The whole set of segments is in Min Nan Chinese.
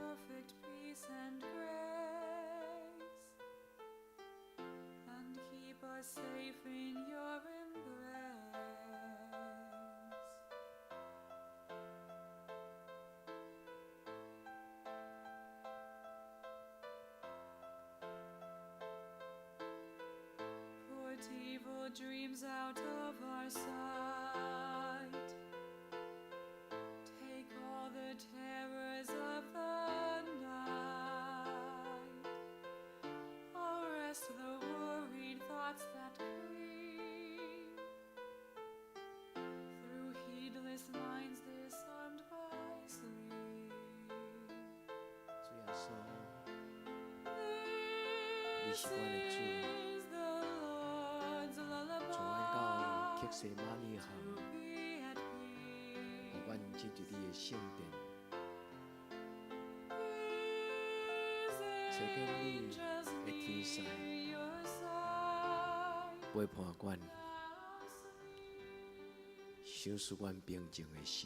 Perfect peace and grace, and keep us safe in your embrace. Put evil dreams out of our sight. Take all the terrors of the night. Arrest the worried thoughts that creep through heedless minds disarmed by sleep. 主耶穌，你 This 是阮的主， is the Lord's 帶阮到 lullaby 客西馬尼園， to be at 予阮 peace. 進入你的聖殿， His 找見你 angels 的天使 near your side. 陪伴阮， Now sleep. 賞賜阮平靜的心。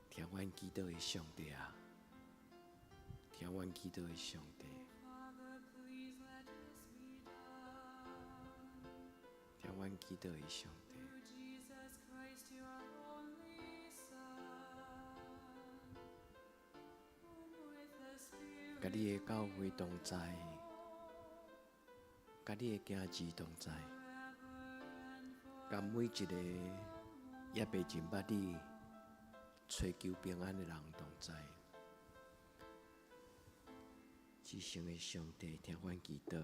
聽阮祈禱的上帝啊，聽阮祈禱的上帝， Father, please let this be done. 聽阮祈禱的上帝。 Through Jesus Christ, your only Son, whom with the Spirit 佮你的教會同在，佮你的囝兒同在， forever and 佮每一个猶未認捌你、揣求平安的人同在。至聖的上帝，聽阮祈禱。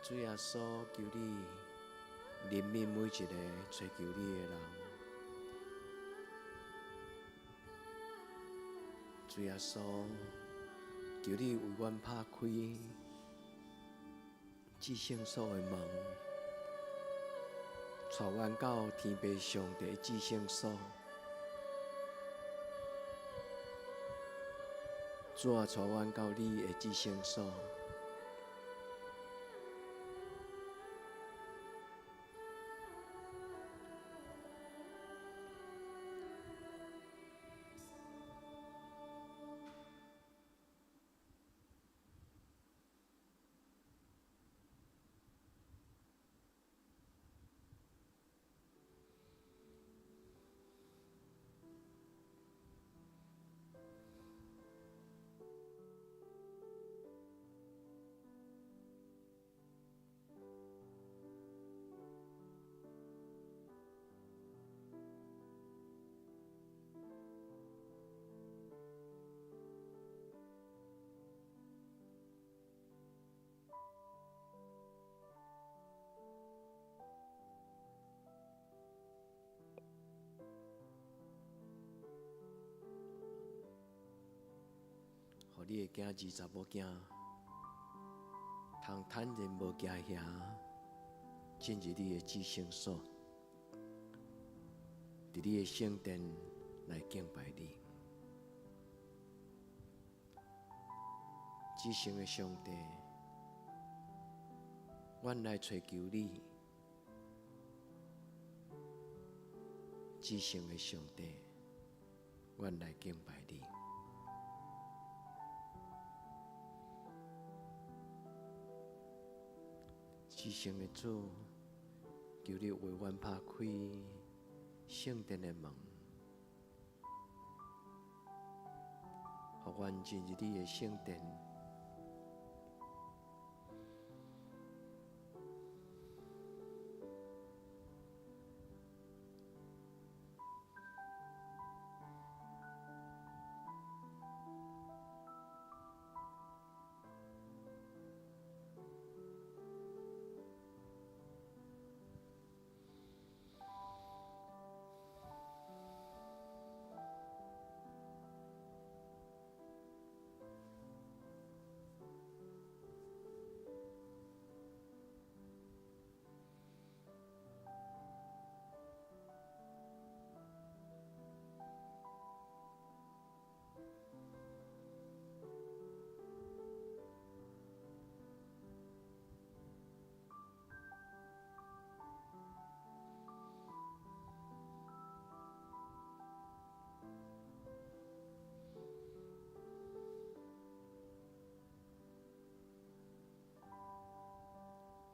主耶穌，求你憐憫每一个揣求你的人。主耶穌，求你為阮拍開至聖所的門，帶阮到天父上帝的至聖所。主啊，帶阮到你的至聖所。你的囝兒查某囝，通坦然無驚嚇進入你的至聖所，佇你的聖殿來敬拜你。至聖的上帝，阮來揣求你。至聖的上帝，阮來敬拜你。至聖的主，求你為阮拍開聖殿的門，予阮進入你的聖殿。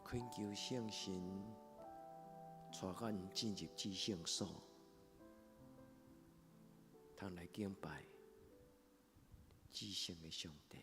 懇求聖神帶阮進入至聖所，通來敬拜至聖的上帝。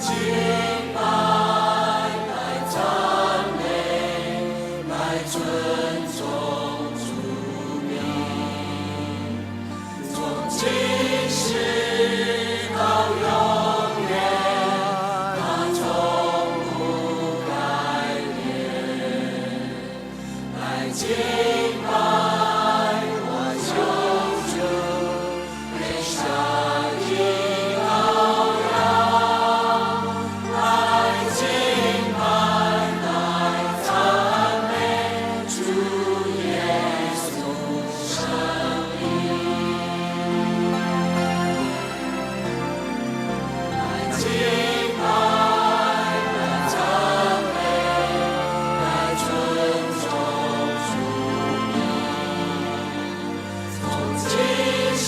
敬拜，來讚美，來尊頌主名，從今世到永遠，他從不改變。來敬拜我救主，被殺的羔羊，來敬拜，來讚美主耶穌聖名。來敬拜，來讚美，來尊頌主名，從今世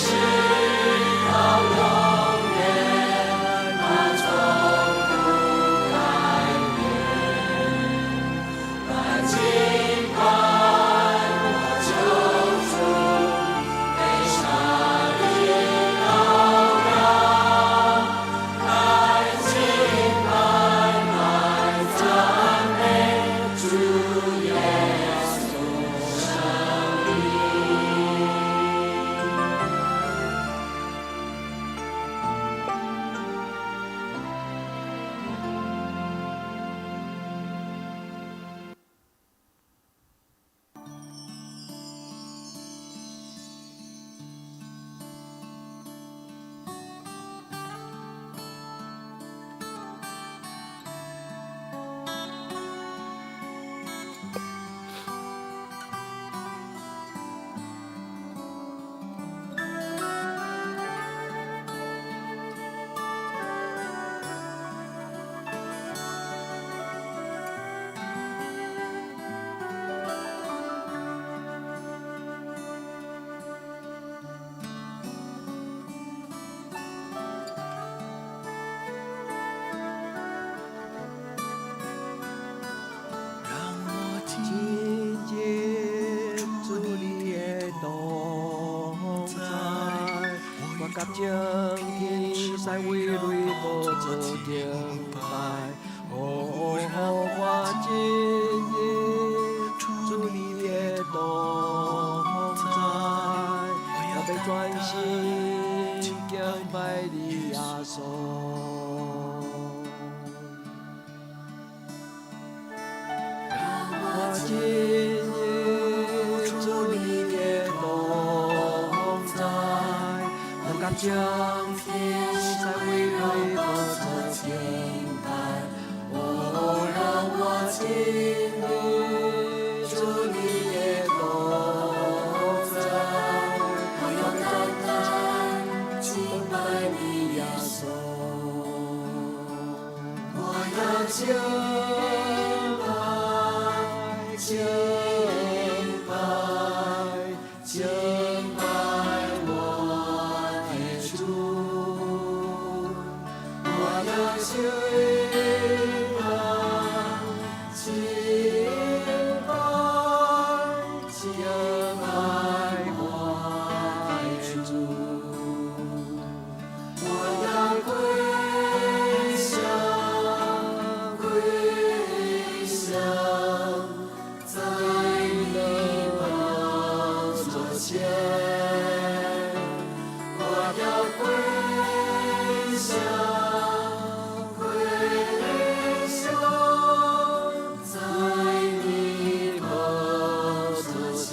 到永遠，他從不改變。來敬拜我救主，被殺的羔羊，來敬拜，來讚美主耶穌聖名。讓我親進近主你的同在，我佮眾天使圍內寶座敬拜，哦，我親近主你的同在，我欲專心敬拜你耶穌。我親近主你的同在，我佮眾天使圍內寶座敬拜，哦，讓我親近主你的同在，我要單單敬拜你耶穌。我要敬拜，敬拜，敬拜我的主。我要敬拜，敬拜，敬拜我的主。我要歸向，歸向，在你寶座前。我要歸向，歸向，在你寶座前。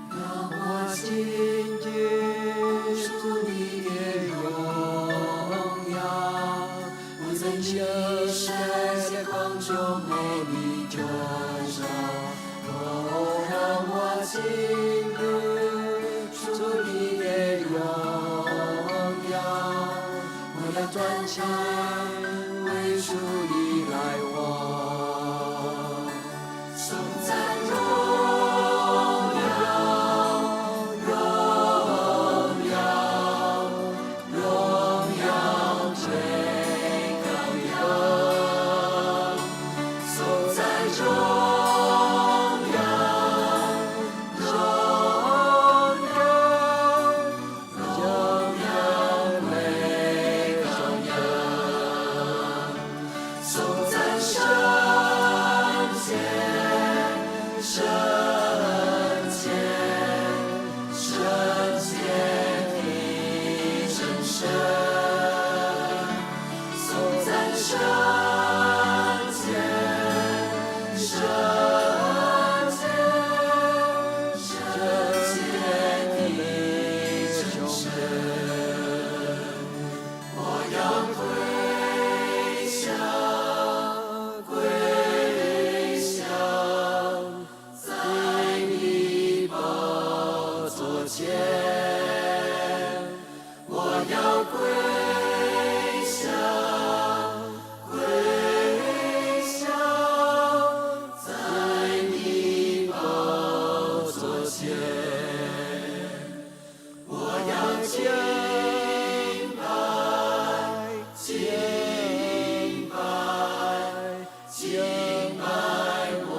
讓我親近主你的榮耀，我在聖潔的光中美麗權勢。哦，讓我親近主你的榮耀，我要專心為主你來活。頌讚榮耀，榮耀，榮耀歸羔羊。頌讚榮耀，榮歸向，歸向在你寶座前。我要敬拜，敬拜，敬拜我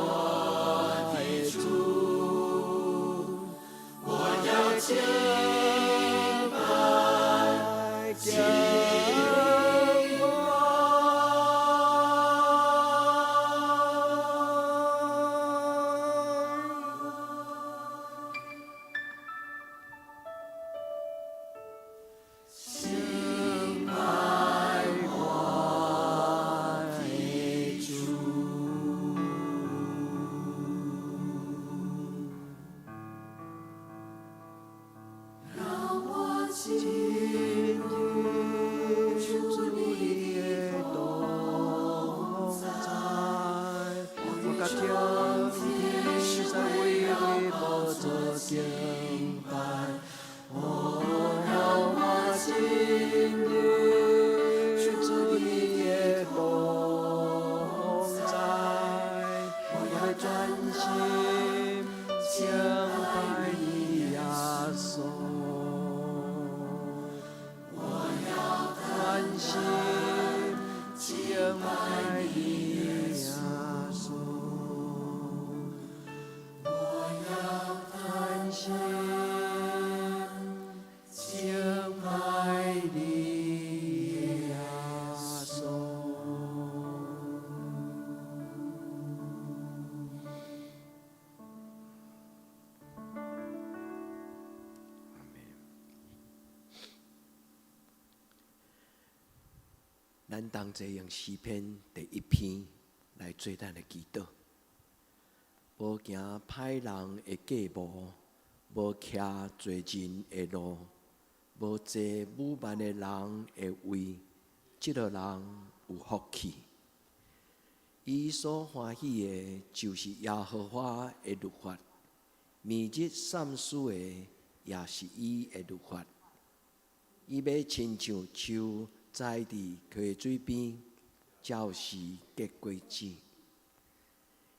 的主。我要敬拜，敬拜。敬拜我的主。讓我進入主你的同在，我佮天使在圍繞寶座敬拜。哦，讓我進入主你的同在，我要專心敬拜你耶穌。我要專心敬拜你耶穌。我要專心敬拜你耶穌。咱同齊用詩篇第一篇來做咱的祈禱。無行歹人的計謀，無徛罪人的路，無坐侮慢的人的位，這個人有福氣。伊所歡喜的，就是耶和華的律法；每日三思的，也是伊的律法。伊欲親像樹栽佇溪水邊，才有時結果子。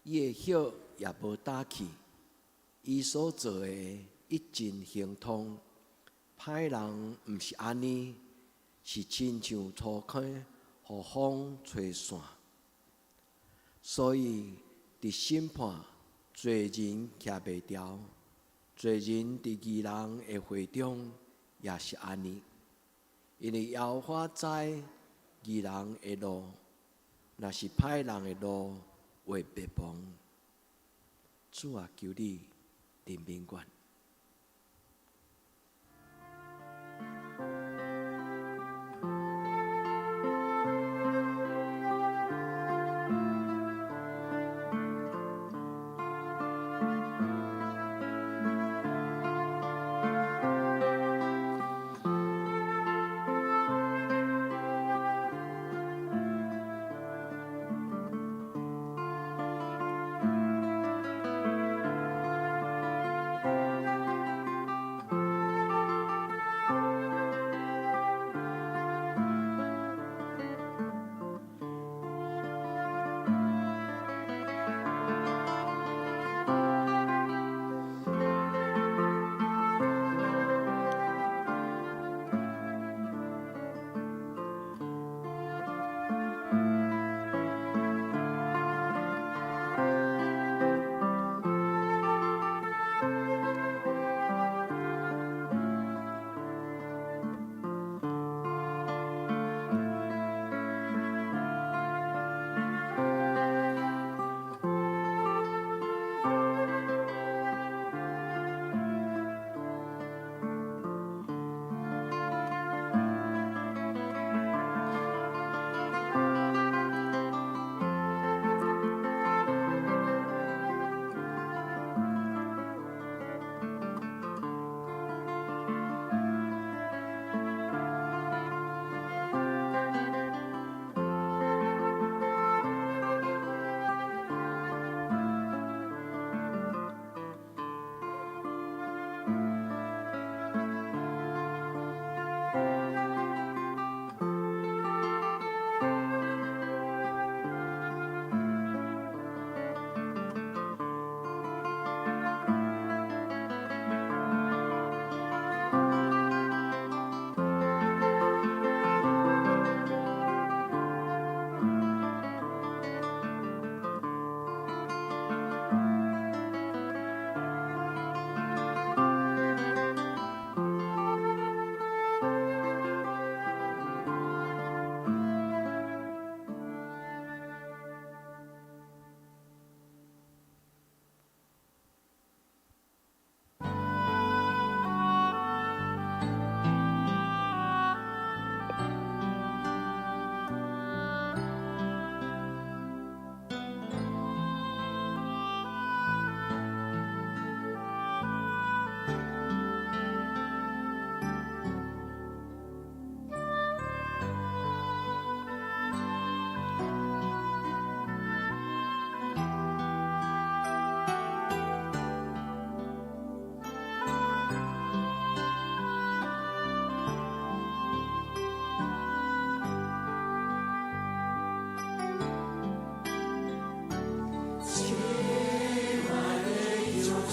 伊的葉也無焦去，伊所做的一盡亨通。歹人毋是按呢，是親像粗糠，予風吹散。所以佇審判，罪人徛袂牢；罪人佇義人的會中也是按呢。因為耶和華知義人的路，若是歹人的路會滅亡。主啊，求你憐憫阮。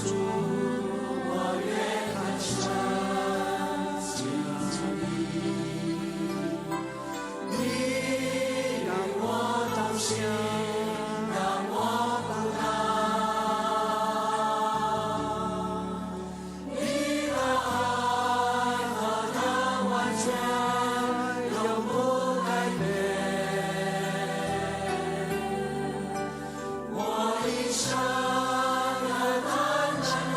主，我越看深亲近你，你与我同行，让我不老。你的愛何等完全，永不改變。我一生要單單來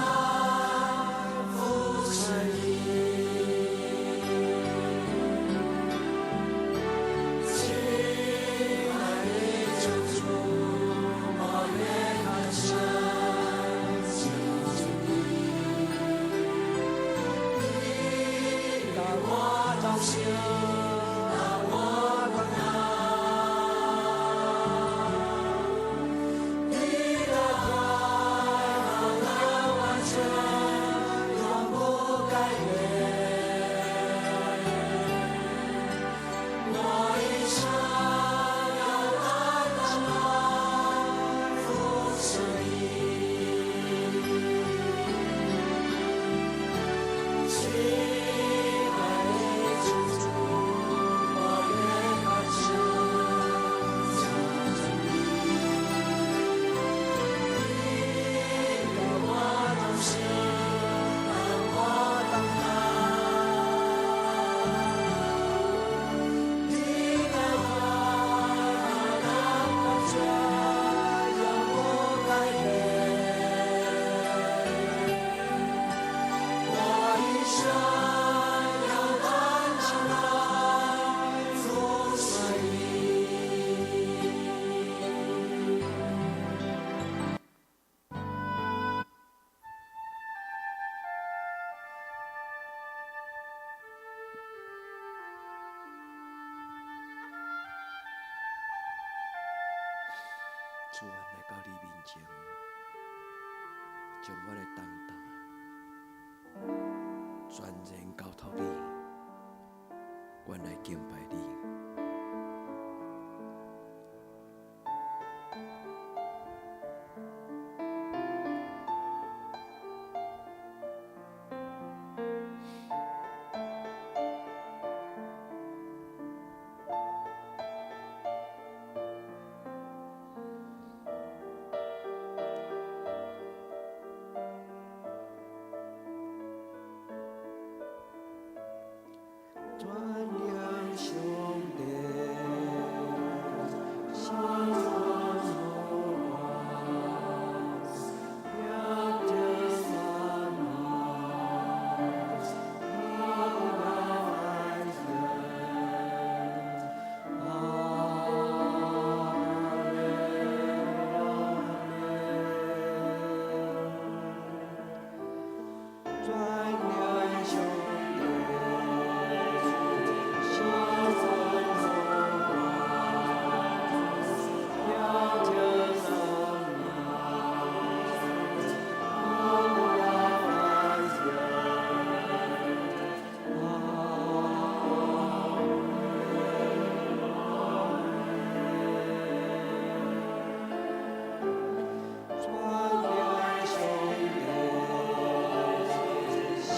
服侍你，親愛的救主，我越看深親近你，你與我同行，讓我不老。你的愛何等完全，永不改變。我一生要單單來服侍你，親愛的救主，我越看深親近你，你與我同行，讓我不老。你的愛何等完全，永不改變。我一生要單單來服侍你。主啊，來到你面前，將我的重擔全然交託你，阮來敬拜你。轉念上帝，心存好望，仰着萬難，永來人。阿們，阿們。轉念上帝，心存好望，仰着萬難，永來人。阿們，轉念上帝，心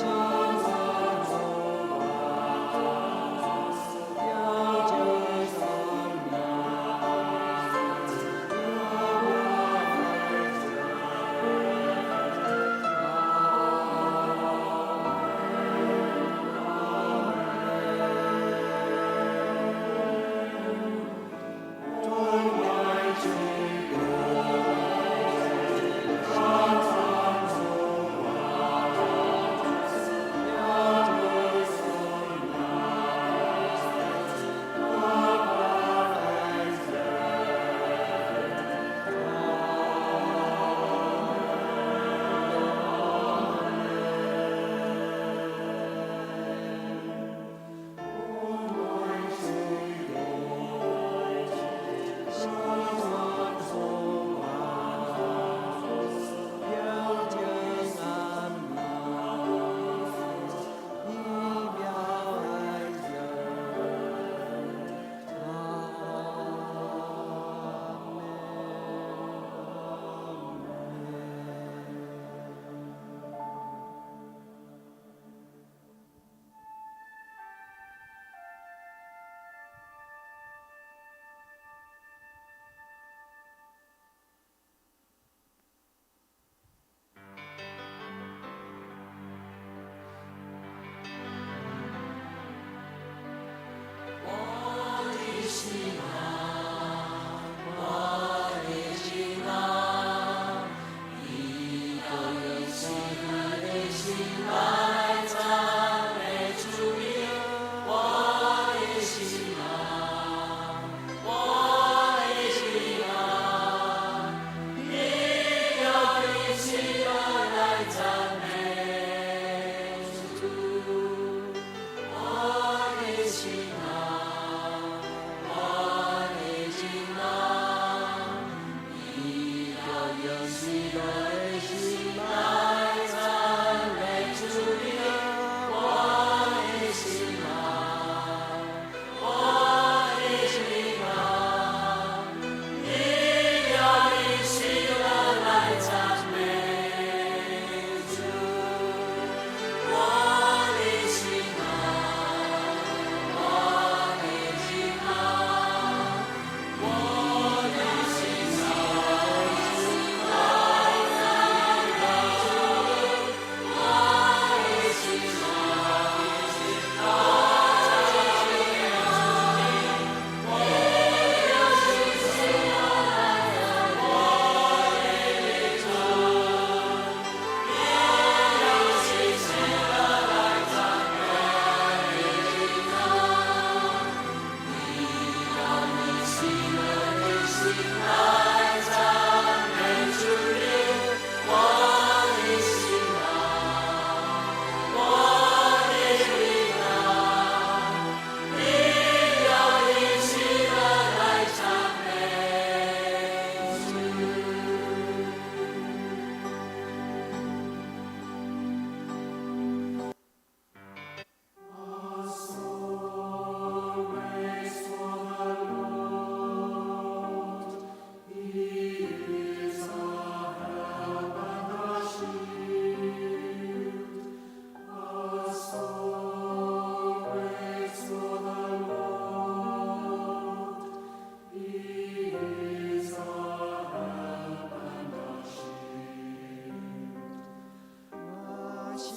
心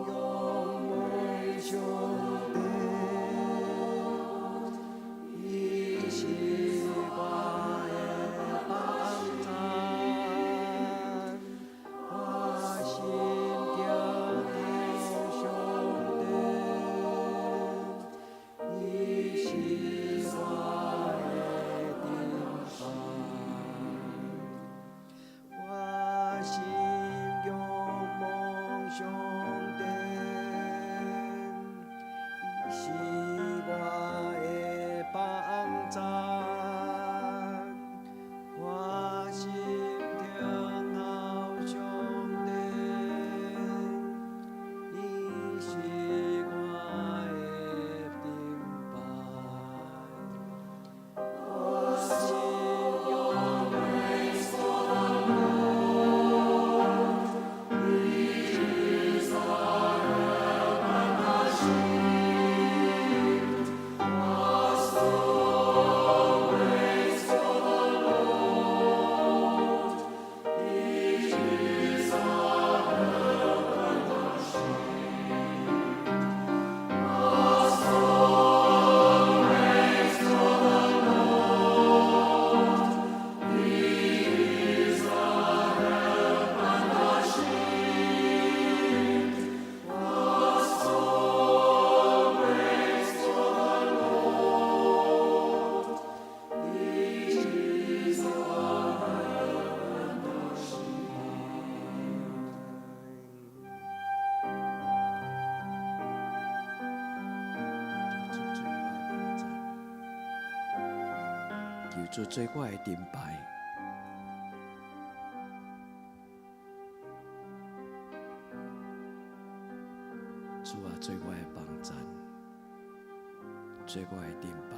仰望上帝，伊是我的幫贊。我心定上帝，伊是我的盾牌。我心仰望上帝，伊是我的幫贊。我心停候上帝，伊是我的盾牌。我心仰望上帝，伊是我的 My soul waits for the Lord. He is my help and my shield. My soul waits for the Lord. He is my help and my shield. My soul waits for the Lord. He is my help and my shield. 求主做我的幫贊，求主做我的盾牌。主啊，做我的幫贊，做我的盾牌。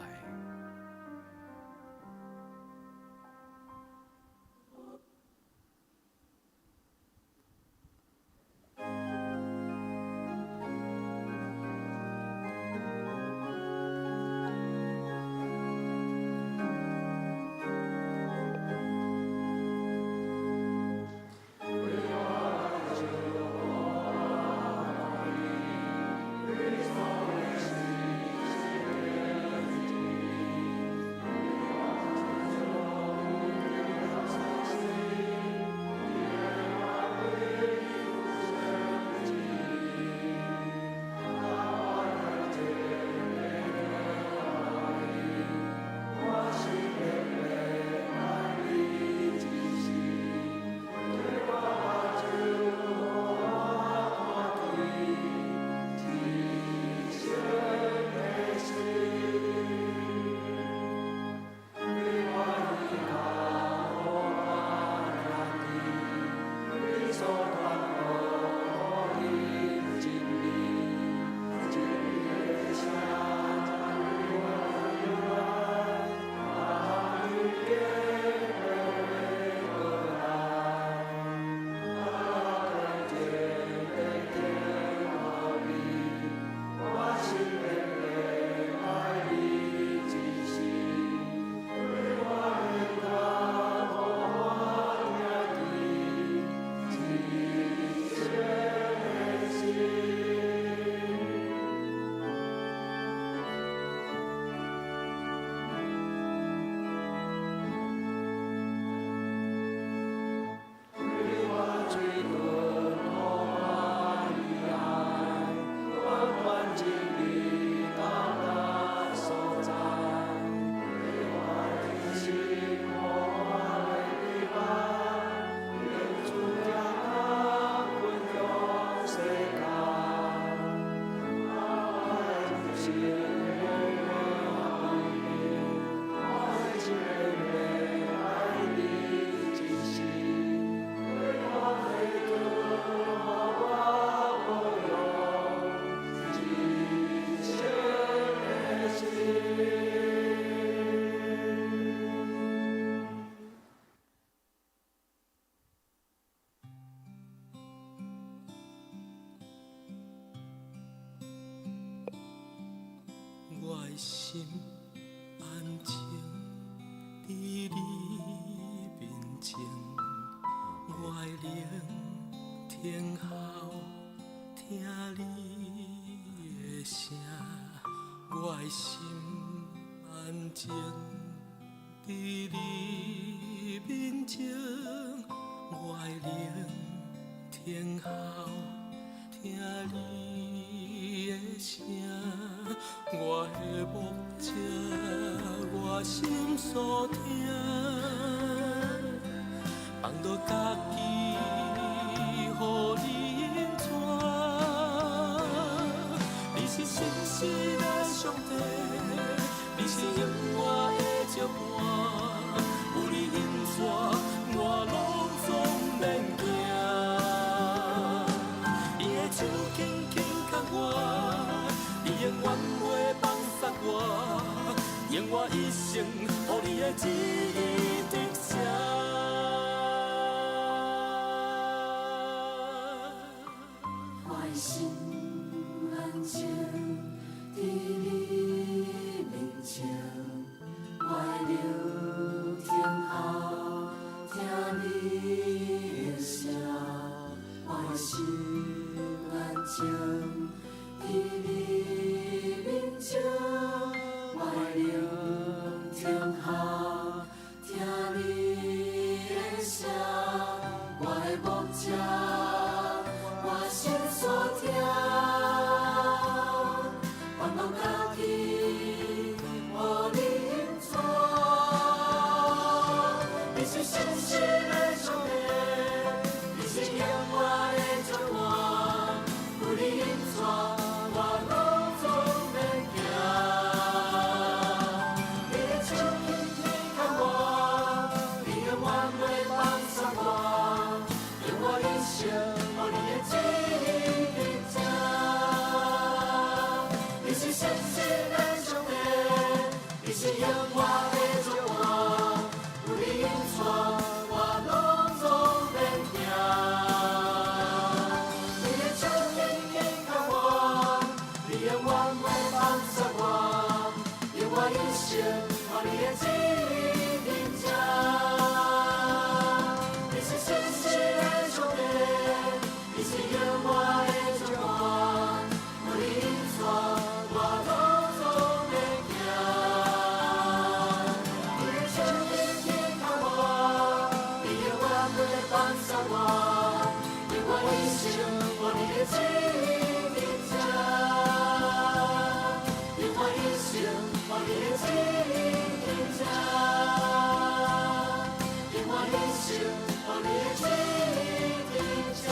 我的心安靜佇你面前，我的靈聽候的声，我的心安静佇你面前，我的灵聽候聽你的聲，我的牧者，我心所疼，放落家己，予你引帶。你是信實的上帝，你是永遠的石伴，有你引帶，我攏總免驚。你的手緊緊牽我，你永遠袂放捒我，用我一生予你的旨意得成。我的心安靜佇你面前，我的靈聽候聽你的聲，我的心安靜佇你面前，我的靈聽候聽你的聲，我的牧者，我心所疼，放落家己，予你引帶。你是信實的上帝，你是永遠的石伴，有你引帶，我攏總免驚。你的手緊緊牽我，你永遠袂放捒我，用我一生予你的旨意得成。你是信實的上帝，你是永遠的石伴，有你引帶，我攏總免驚。你的手緊緊牽我，你永遠袂放捒我，用我一生予你的旨意得成。你是信實的上帝，你是永遠的石伴，有你引帶，我攏總免驚。你的手緊緊牽我，你永遠袂放捒我，用我一生予你的旨意得成。用我一生予你的旨意得成。用我一生予你的旨意得成。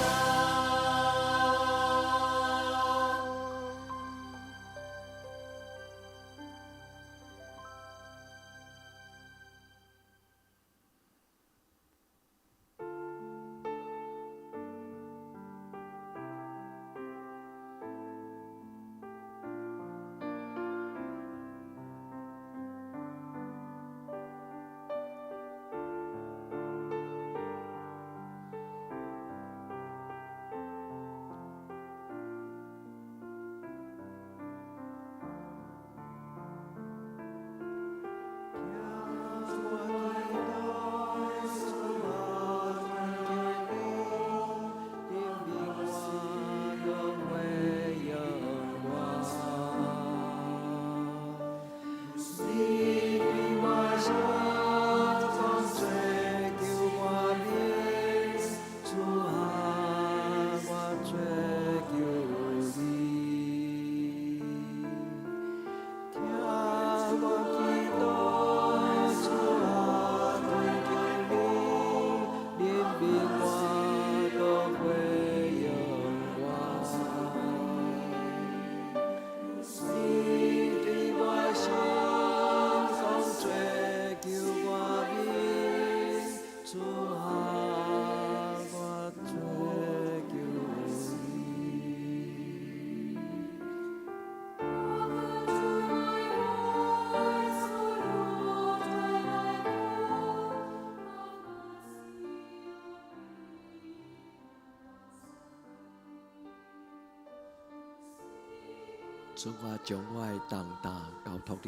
主，我將我的重擔交託你。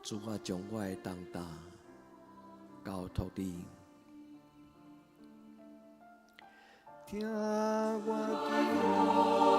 主，我將我的重擔交託你。聽我祈禱。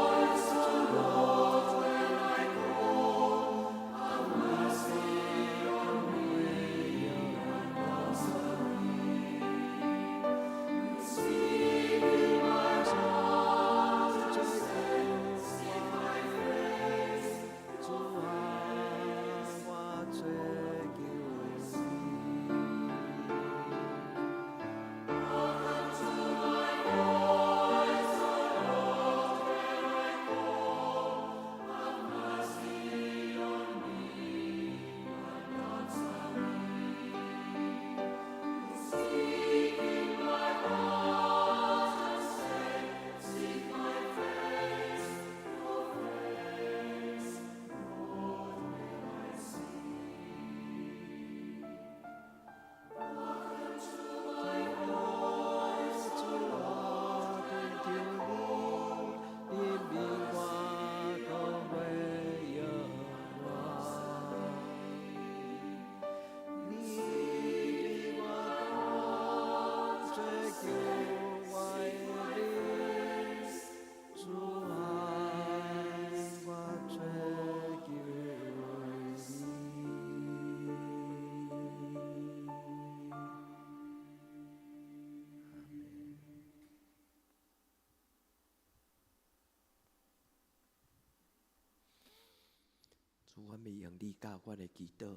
主，阮欲用你教阮的祈禱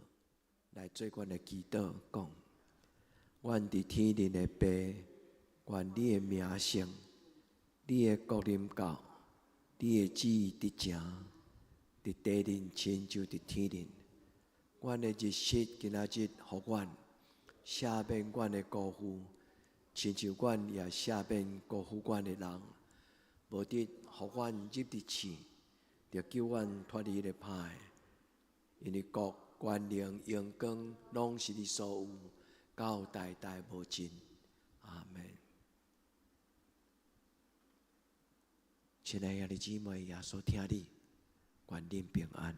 來做阮的祈禱，講：阮佇天頂的父，願你的名聖，你的國臨到，你的旨意執成，佇地頂親像佇天頂。阮的日食今仔日予阮，赦免阮的辜負，親像阮也赦免辜負阮的人。無得予阮入佇試，著救阮脫離彼个歹。因為國、權能、榮光，攏是你所有，到代代無盡。阿門。親愛的兄弟姊妹，耶穌疼你，願恁平安。